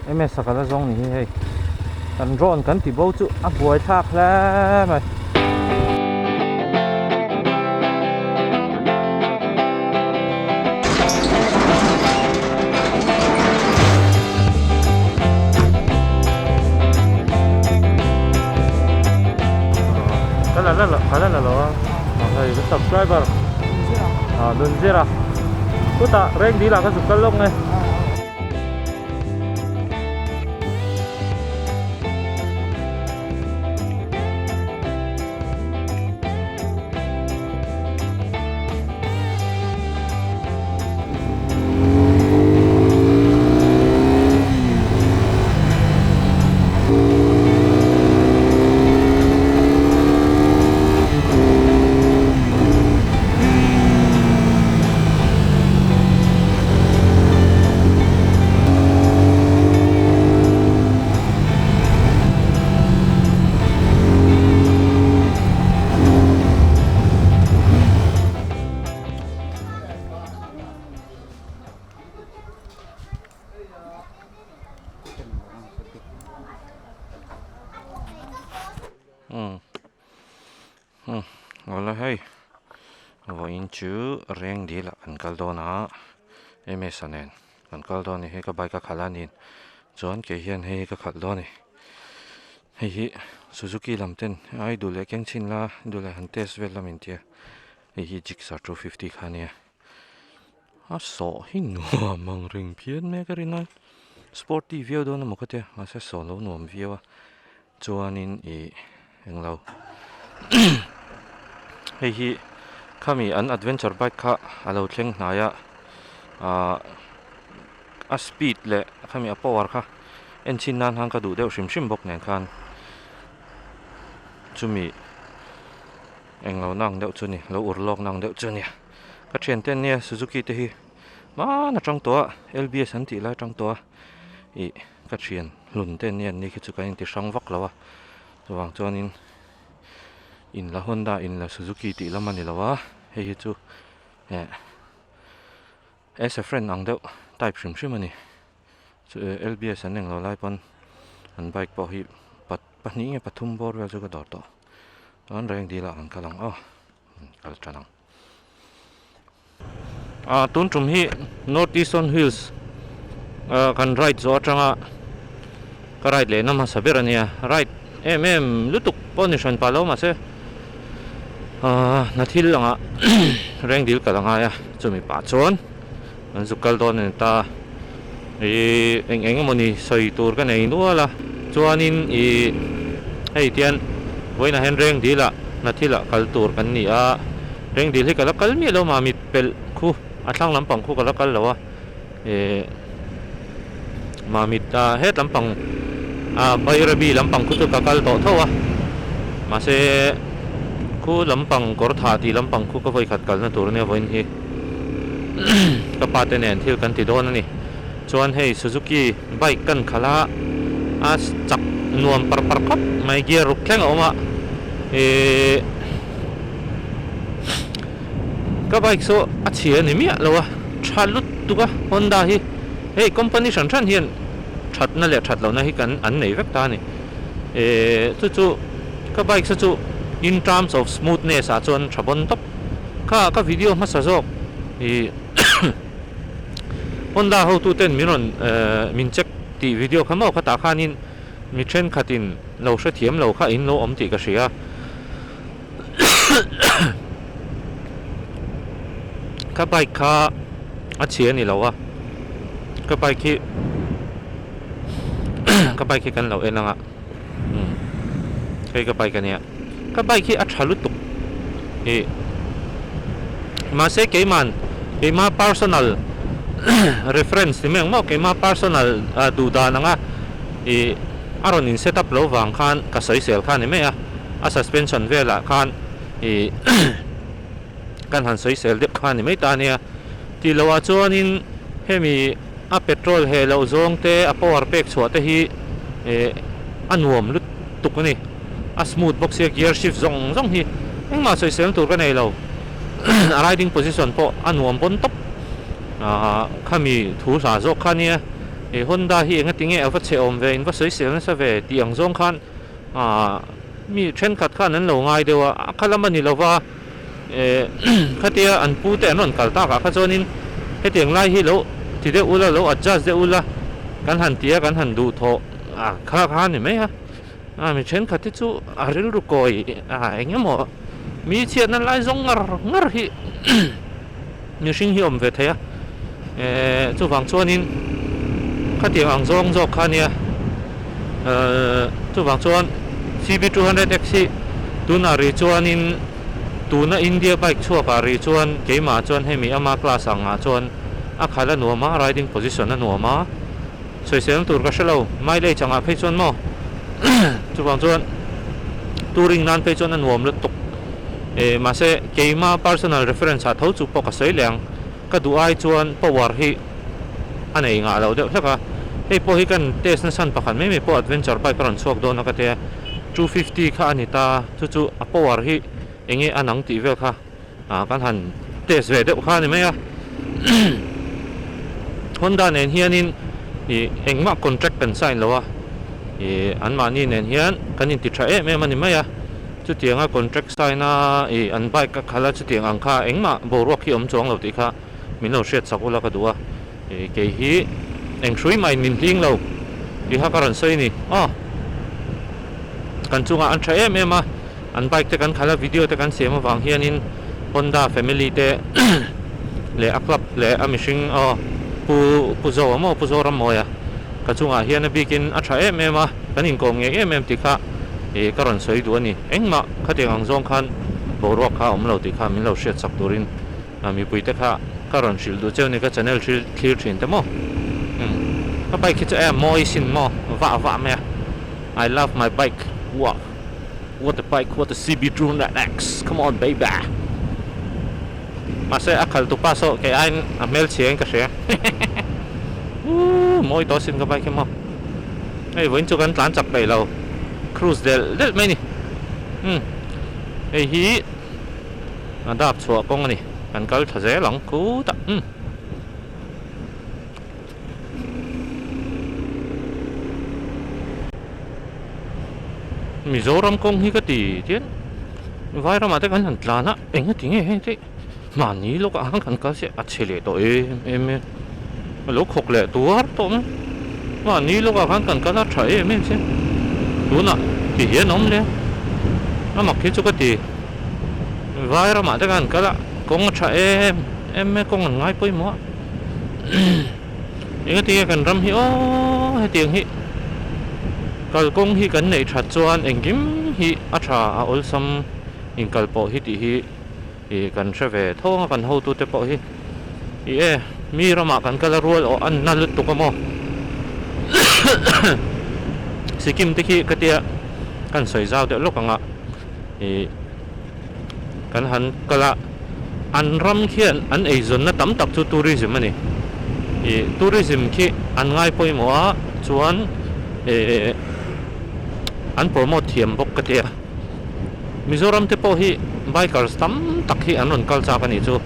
MS a kal a zawng ni hi hei kan drone kan ti bo chu a buai thlak hle mai. Ka la la ka la la lo a hei ka subscriber Nunzira chutah reng dil ah ka zuk kal lawk nge. Awle hei vawiin chu reng dil ah kan kal dawn a ms a nen kan kal dawn a ni hei ka bike a khalh a ni chuan kei hian hei hi ka khalh dawn a ni hei hi suzuki lam ten ai duh leh keng chhin la duh leh han test vel la min tia hei hi gixxer 250 kha a nia. A sawh hi nuam ang reng phian mek a rin a sporty viau dawn emaw ka tia mahse sawh lo nuam viau a chuanin ih englo hei hi khami an adventure bike kha a lo thleng hnai a ahh a speed leh khami a power kha en chhin nan khan ka duh deuh hrim hrim bawk nen khan chumi englo na ang deuh chu a ni lo ur lawk na ang deuh chu a ni. Ka thiante an nia Suzuki te hi hmaan atang tawh a LBS an tih lai atang tawh a ih ka thian hlun te an nia an ni khi chu kan inti hrang vak lo a chuvang chuanin in la Honda in la Suzuki tih lam a ni lo a hei hi chu eh as a friend ang deuh type hrim hrim a ni chu LBS an englo lai pawn an bike pawh hi pahnih nge pathum bawr vel chu ka dawr tawh chuan reng dil ah kan kal ang aw kal tan ang. Ah tun tum hi North Eastern Hills ah kan ride zawh atanga ka ride lehna hmasa ber a nia ride em em lutuk pawh ni hran pah lo mahse ah hna thil angah reng dil kal a ngai a chumi pah chuan an zuk kal dawn a ni ta ih eng eng emawni sawi tur ka nei nual a chuanin ih hei tian vawiinah hian reng dil ah hna thil ah kal tur kan ni a reng dil hi ka la kal miah lo mah mit pelh khu a thlang lampang khu ka la kal lo a ih mamit ah het lampang ah bairabi lampang khu chu ka kal tawh tho a mahse khu lampang kawr thah tih lampang khu ka vawikhat kalna tur ania vawiin hi. Ka pa te nen thil kan ti dawn a ni. Chuan hei Suzuki bike kan khalh a, a chak nuam par par khawp mai gear ruk thleng a awm a. Ihh ka bike saw a chhia a ni miah lo a, tha lutuk a Honda hi. Hei company hran hran hian thatna leh that lohna hi kan an nei vek ta a ni. Ihh chu chu ka bike saw chu in terms of smoothness ah chuan tha bawn tawp. Kha ka video hmasa zawk ih Honda hotu ten min rawn min check tih video kha maw khatah khanin mi thenkhatin lo hrethiam lo kha in lo awm tih ka hria. Ka bike kha a chhia a ni lo a, ka bike hi ka bike hi kan lo en ang a. Hei ka bike ania ka bike hi a tha lutuk ih mahse keiman keima personal reference ni mai ang maw keima personal duh dan anga ih a rawn in set up lo vang khan ka sawi sel kha ni mai a a suspension velah khan ih kan han sawi sel deuh kha ni mai ta ania tih loh ah chuanin hemi a petrol heh loh zawng te a power pek chhuah te hi eh a nuam lutuk a ni a smooth bawk sia gear shift zawng zawng hi engmah sawisel tur ka nei lo a riding position pawh a nuam pawn tawp ah khami thu hla zawk kha ania. Ih Honda hi enga tinge a va chhe awm ve, in va sawisel nasa ve tih ang zawng khan ah mi thenkhat khan an lo ngai deuh a, a kha lam a ni lo va, eh khatia an pu te an rawn kal tak ah kha chuanin hetiang lai hi lo ti deuh ula, lo adjust deuh ula kan han ti a, kan han duhthawh a kha kha a ni mai a. A mi thenkhat hi chu a rilru kawi a eng emaw mi chhiatna lai zawng ngar ngar hi mihring hi awm ve thei a eh chuvang chuanin khatiang ang zawng zawk kha ania eh chuvang chuan C B 200 X hi tunah ri chuanin tuna India bike chhuakah ri chuan keimah chuan hemi ama class angah chuan a khalh a nuam a riding position a nuam a. Sawiselna tur ka hre lo, mileage angah phei chuan maw chuvang chuan touring nan phei chuan a nuam lutuk eh mahse keima personal reference ah tho chu pawh ka sawi leh ang, ka duh ai chuan power hi a nei ngah lo deuh hlek a, hei pawh hi kan test na chhan pakhat mai mai pawh adventure bike a rawn chhuak dawn a ka tia 250 kha a ni ta chu chu a power hi enge a nang tih vel kha. Ah kan han test ve deuh kha a ni mai a Honda nen hianin ih engmah contract kan sign lo a ih anmahni nen hian kan inti tha em em a ni mai a chutianga contract sign a ih an bike a khalh a chutiang ang kha engmah boruak hi awm chuang lo tih kha min lo hriat sak ula ka duh a ih kei hi eng hrui mah in min hling lo tih kha ka rawn sawi a ni aw kan chungah an tha em em a. An bike te kan khalh a, video te kan siam avang hianin Honda family te leh a club leh a mihring aw Pu Pu Zoa maw Pu Zorammawia ka chungah hian a bikin a tha em em a, kan inkawm ngei em em tih kha ih ka rawn sawi duh a ni. Engmah khatiang ang zawng khan boruak kha a awm lo tih kha min lo hriat sak turin mipui te kha ka rawn hrilh duh cheu ni ka channel thil thlir thin te maw. Umm ka bike hi chu e mawi sin maw vah vah mai a I love my bike wow. What a bike, what a CB 200X, come on baby. Mahse a khalh tupa saw kei aiin a hmelchhia in ka hria. Ooh, mawi tawh asin ka bike hi maw. Hei vawiin chu kan tlan chak peih lo, cruise delh delh mai ni. Umm, hei hi a dap chhuah kawng a ni, kan kal tha zel ang khutah. Umm. Mizoram kawng hi ka ti tian vai ramah te kan han tlan a eng ati nge heng te mahni lawkah khan kan kal se a chhe leh tawh em em e a lo khawk leh tuar tawh mai mahni lawkah khan kan kal a tha em em se tunah ti hian a awm le a mak hi chu ka ti vai ramah te khan kal a kawng a tha em em e kawng an ngai pawimawh a. Engati nge kan ram hi aw hetiang hi kalkawng hi kan neih that chuan engkim hi a tha a awlsam inkal pawh hi tih hi ih kan hre ve tho ang a kan hotute pawh hi ih e mi ramah kan kal a rual awh a na lutuk a maw Sikkim te khi ka tia kan sawi zau deuh lawk ang a ih. Kan han kal a, an ram khian an eizawnna tam tak chu tourism a ni. Ih tourism khi an ngai pawimawh a, chuan eh an promote thiam bawk ka ti a. Mizoram te pawh hi bikers tam tak hi an rawn kal chak a nih chu.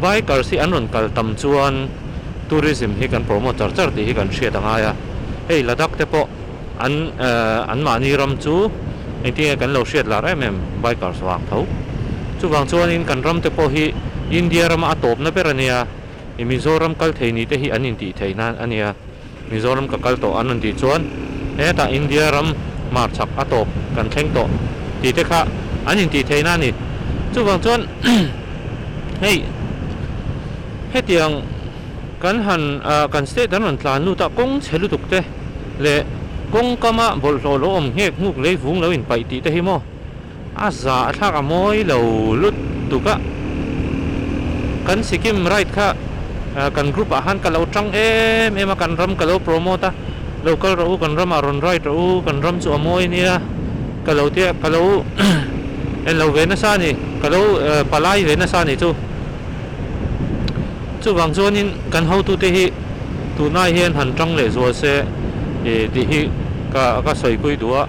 Bikers hi an rawn kal tam chuan tourism hi kan promote char char tih hi kan hriat a ngai a. Hei Ladakh te pawh. An anmahni ram chu engtinge kan lo hriat lar em em bikers vang tho. Chuvang chuanin kan ram te pawh hi India rama a tawpna ber a nia, i Mizoram kal thei ni te hi an intih theih nan a nia. Mizoram ka kal tawh an rawn tih chuan hetah India ram hmarchhak a tawp kan thleng tawh tih te kha an intih theih na a ni. Chuvang chuan hei hetiang. Kan han kan state an rawn tlan lut a, kawng chhe lutuk te leh kawng kama bawlhhlawh lo awm nghek nghuk lei vung lo inpaih tih te hi maw a za a thlak a mawi lo lutuk a. Kan Sikkim ride kha kan group ah khan ka lo tang em em a, kan ram ka lo promote a, lo kal rawh u kan ramah rawn ride rawh u, kan ram chu a mawi ania ka lo tia ka lo en lo ve nasa a ni, ka lo palai ve nasa a ni chu. Chuvang chuanin kan hotute hi tunai hian han tang leh zual se tih hi ka ka sawipui duh a.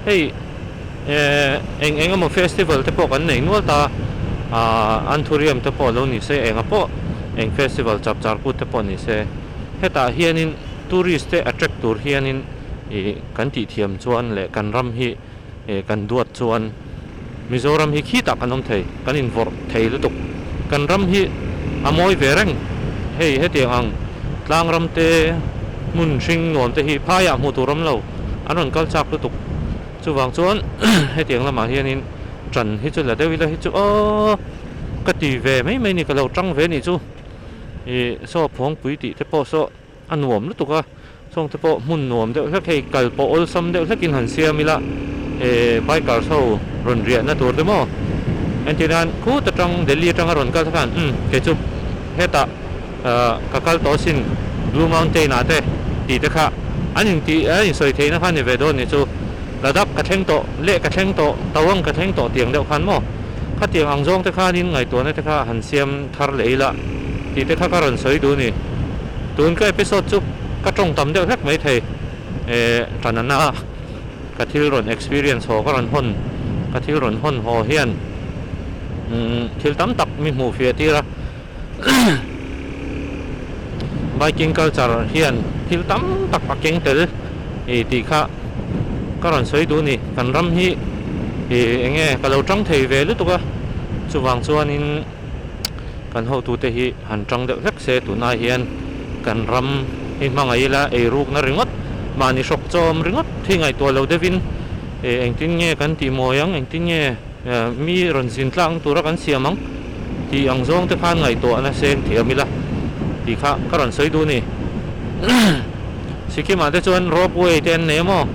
Hei eng eng emaw festival te pawh kan nei nual ta a, anthurium te pawh lo ni se, enga pawh eng festival chap char kut te pawh ni se hetah hianin. Tourist te attract tur hianin ih kan tih thiam chuan leh kan ram hi ih kan duat chuan Mizoram hi khitah kan awm thei, kan invawrh thei lutuk. Kan ram hi a mawi ve reng. Hei hetiang ang tlang ram te hmun hring nuam te hi phaiah hmuh tur awm lo, an rawn kal chak lutuk. Chuvang chuan hetiang lamah hianin ṭan hi chu la deuh ila hi chu aw ka ti ve mai mai ni, ka lo ṭang ve nih chu. Ih saw phawngpui tih te pawh saw a nuam lutuk a, chawng te pawh hmun nuam deuh hlek hei kal pawh awlsam deuh hlekin han siam ila eh bikers ho rawn riahna tur te maw entir nan khut atang Delhi atanga rawn kal te khan umm kei chu hetah ah ka kal tawh asin Blue Mountain ah te tih te kha an intih an insawi theihna kha a ni ve dawn ni chu Ladakh ka thleng tawh leh ka thleng tawh Tawang ka thleng tawh tiang deuh khan maw khatiang ang zawng te khanin ngaihtuahna te kha han siam thar leh ila tih te kha ka rawn sawi duh a ni. Tun ka episode chu ka tawng tam deuh hlek mai thei eh tanana ka thil rawn experience haw ka rawn hawn ka thil rawn hawn haw hian umm thil tam tak mi hmuh fiah tir a biking culture hian thil tam tak a keng tel ih tih kha ka rawn sawi duh a ni kan ram hi ih eng nge ka lo tang thei ve lutuk a chuvang chuanin kan hotute hi han tang deuh hlek se tunah hian kan ram hi hmangaih ila eirukna ringawt mahni hrawk chawm ringawt hi ngaihtuah lo deuhin ih engtin nge kan tih mawi ang engtin nge Mi rawn zin tlak tura kan siam ang tih ang zawng te khan ngaihtuahna seng thiam ila tih kha ka rawn sawi duh a ni. Sikkim ah te chuan rope way te an nei a maw?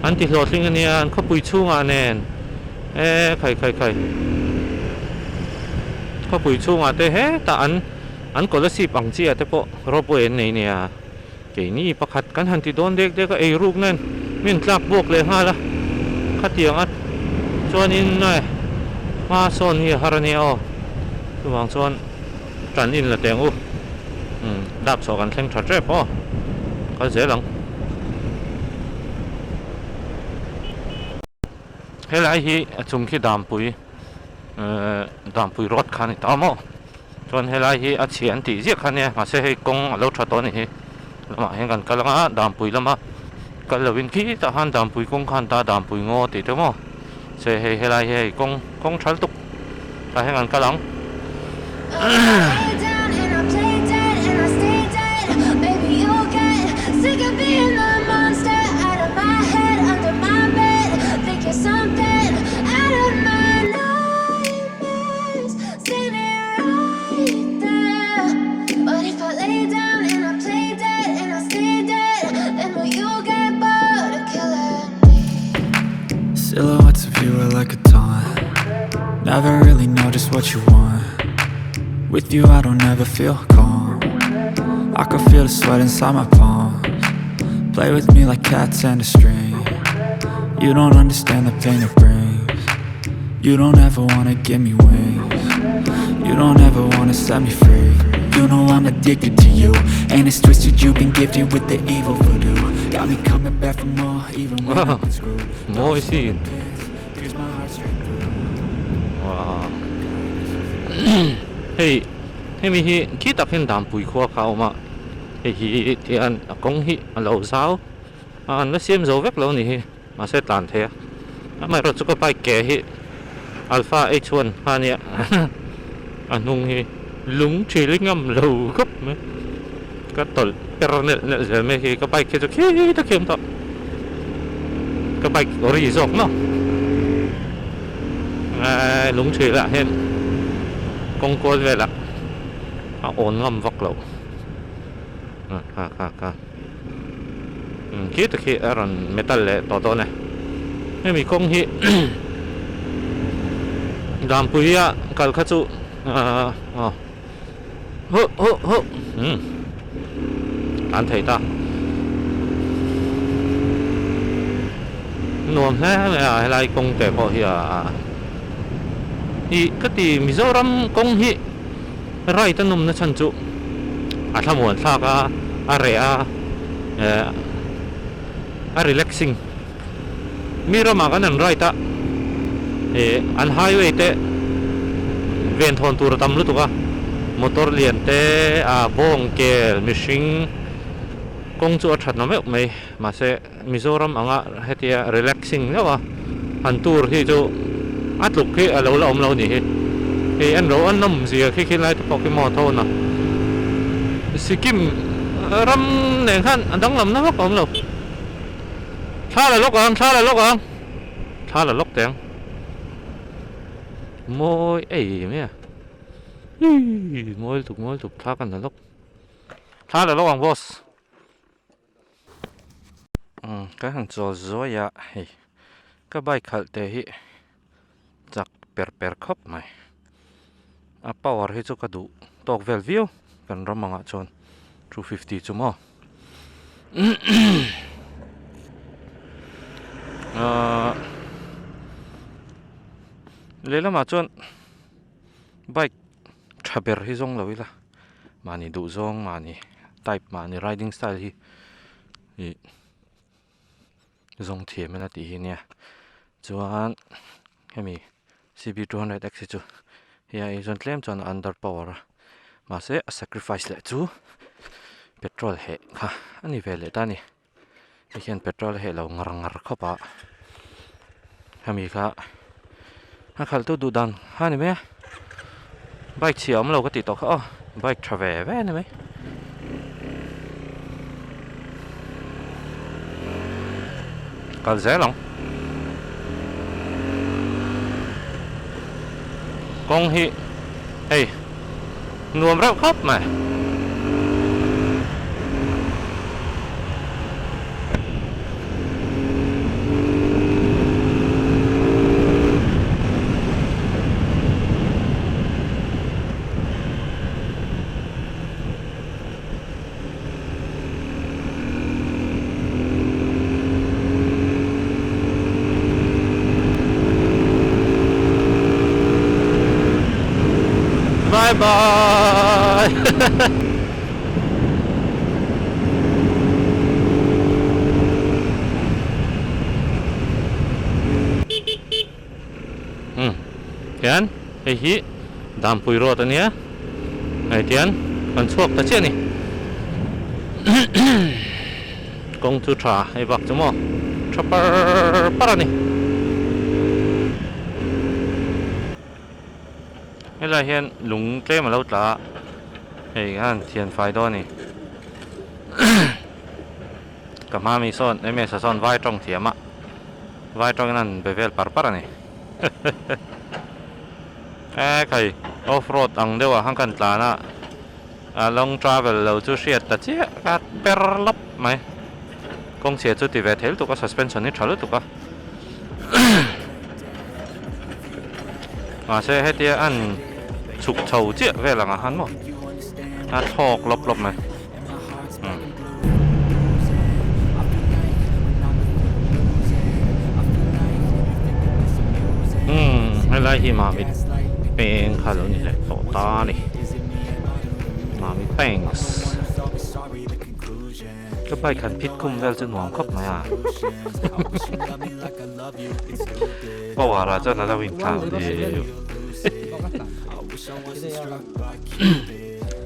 An ti hlawhtling a nia, an khawpui chhungah nen e khai khai khai. Khawpui chhungah te hetah an an Kolasib ang chi ah te pawh rope way an nei nia. Keini pakhat kan han ti dawn dek dek a, eiruk nen min tlak buak leh nghal a, khatiang a chuanin hma sawn hi a har a nia aw, chuvang chuan tan in la teng u, umm dap chhuah kan thleng tha tep aw, kal zel ang. Helai hi a chung khi dampui ehh dampui road kha a ni ta maw. Chuan helai hi a chhia an tih ziah kha nia mahse hei kawng a lo tha tawh a ni hi lamah hian kan kal anga dampui lama kal lovin khitah khan dampui kawng khan ta dampui ngaw tih te maw se hei helai hi hei kawng kawng tha lutuk tah hian kan kal ang. Silhouettes of you are like a taunt Never really know just what you want With you I don't ever feel calm I can feel the sweat inside my palms Play with me like cats and a string You don't understand the pain it brings You don't ever wanna give me wings You don't ever wanna set me free You know I'm addicted to you And it's twisted you've been gifted with the evil voodoo Got me coming back for more even when I've been screwed Mawi si Pierce my heart straight through Wow Hei hemi hi khi tak hian Dampui khua kha a awm a hei hi tian a kawng hi a lo zau a an la siam zo vek lo a ni hi. Mahse tlan thei a, amaherawh chu ka bike ke hi Alpha H one kha ania a hnung hi lung thil ngam lo khawp mai ka tawlh per nelh nelh zel mai hi ka bike hi chu khi ta khi awm tawh ka bike ori zawk maw lung thil ah hian kawng kual velah a awn ngam vak lo ha ha ha. Khi te khi a rawn metal leh tawh dawn e. Hemi kawng hi Dampui a kal kha chu aw huh huh huh umm an thei ta. Nuam hle mai a helai kawng te pawh hi a ih ka ti Mizoram kawng hi. Right a nawmna chhan chu a thlamuan thlak a, a reh a, eh a relaxing. Mi ramah kan han ride a, eh an highway te ven thawn tur a tam lutuk a, motor lian te, ah bawng kel mihring. Kawng chu a that na meuh mai mahse Mizoram anga hetia relaxing deuh a han tour hi chu a tluk hi a lo la awm lo ni hi. Hei en ro a nawm zia khi khi lai te pawh khi maw thawn a. Sikkim ram nen khan a danglam na vak a awm lo. Thla la lawk ang, thla la lawk ang, thla la lawk teh ang. Mawi ei mai a, hii mawi lutuk mawi lutuk thla kan la lawk. Thla la lawk ang boss. Umm ka han chawl zuai a hei ka bike khalh te hi chak per per khawp mai a power hi chu ka duh tawk vel viau kan ram angah chuan 250 chu maw ahh lehlamah chuan bike tha ber hi zawng lo ila. Mahni duh zawng mahni type mahni riding style hi ih zawng thiam ila tih hi ania chuan hemi cb 200 x hi chu hei ai chuan tlem chuan a under power a mahse a sacrifice leh chu petrol heh kha a ni ve leh ta a ni hei hian petrol a heh lo ngar ngar khawp a hemi kha a khalh tu duh dan kha a ni mai a bike chhia awm lo ka tih tawh kha aw bike tha ve ve a ni mai. Kal zel ang kawng hi hei nuam reuh khawp mai. Bye bye Hmm tian hei hi Dampui road ania hei tian kan chhuak ta chiah a ni kawng chu tha hei bak chu maw tha par par a ni helai hian lung tlem a lo tla a hei khan thian fai dawn a ni ka hma mi sawn ms a sawn vai tawng thiam a vai tawngin a han be vel par par a ni. E khai off road ang deuh ah khan kan tlan a a long travel lo chu hriat ta chiah ka per lawp mai kawng chhia chu ti ve thei lutuk a suspension hi tha lutuk a mahse hetia an chhuk chho chiah vel ang ah khan maw a thlawk lawp lawp mai. Umm helai hi Mamit peng kha lo ni leh tawh ta a ni Mamit Banks ka bike han phit khum vel chu nuam khawp mai a power ah chuan a lo inthlau deuh.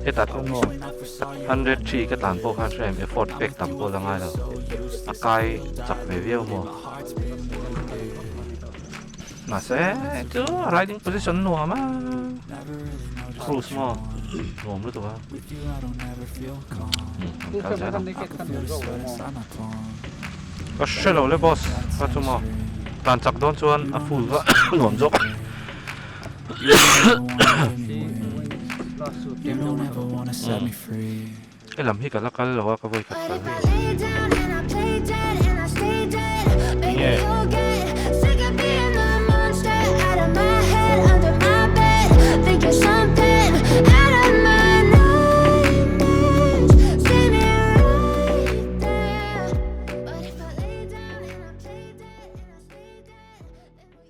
Hetah 103 ka tlan pawh khan hrem effort pek tam pawh la ngai lo a kai chak ve viau maw mahse chu riding position nuam a cruise maw nuam lutuk a kal zel ang ka hre lo le boss ka chu maw tlan chak dawn chuan a full va nuam zawk. He lam hi ka la kal lo a ka vawi khat kal.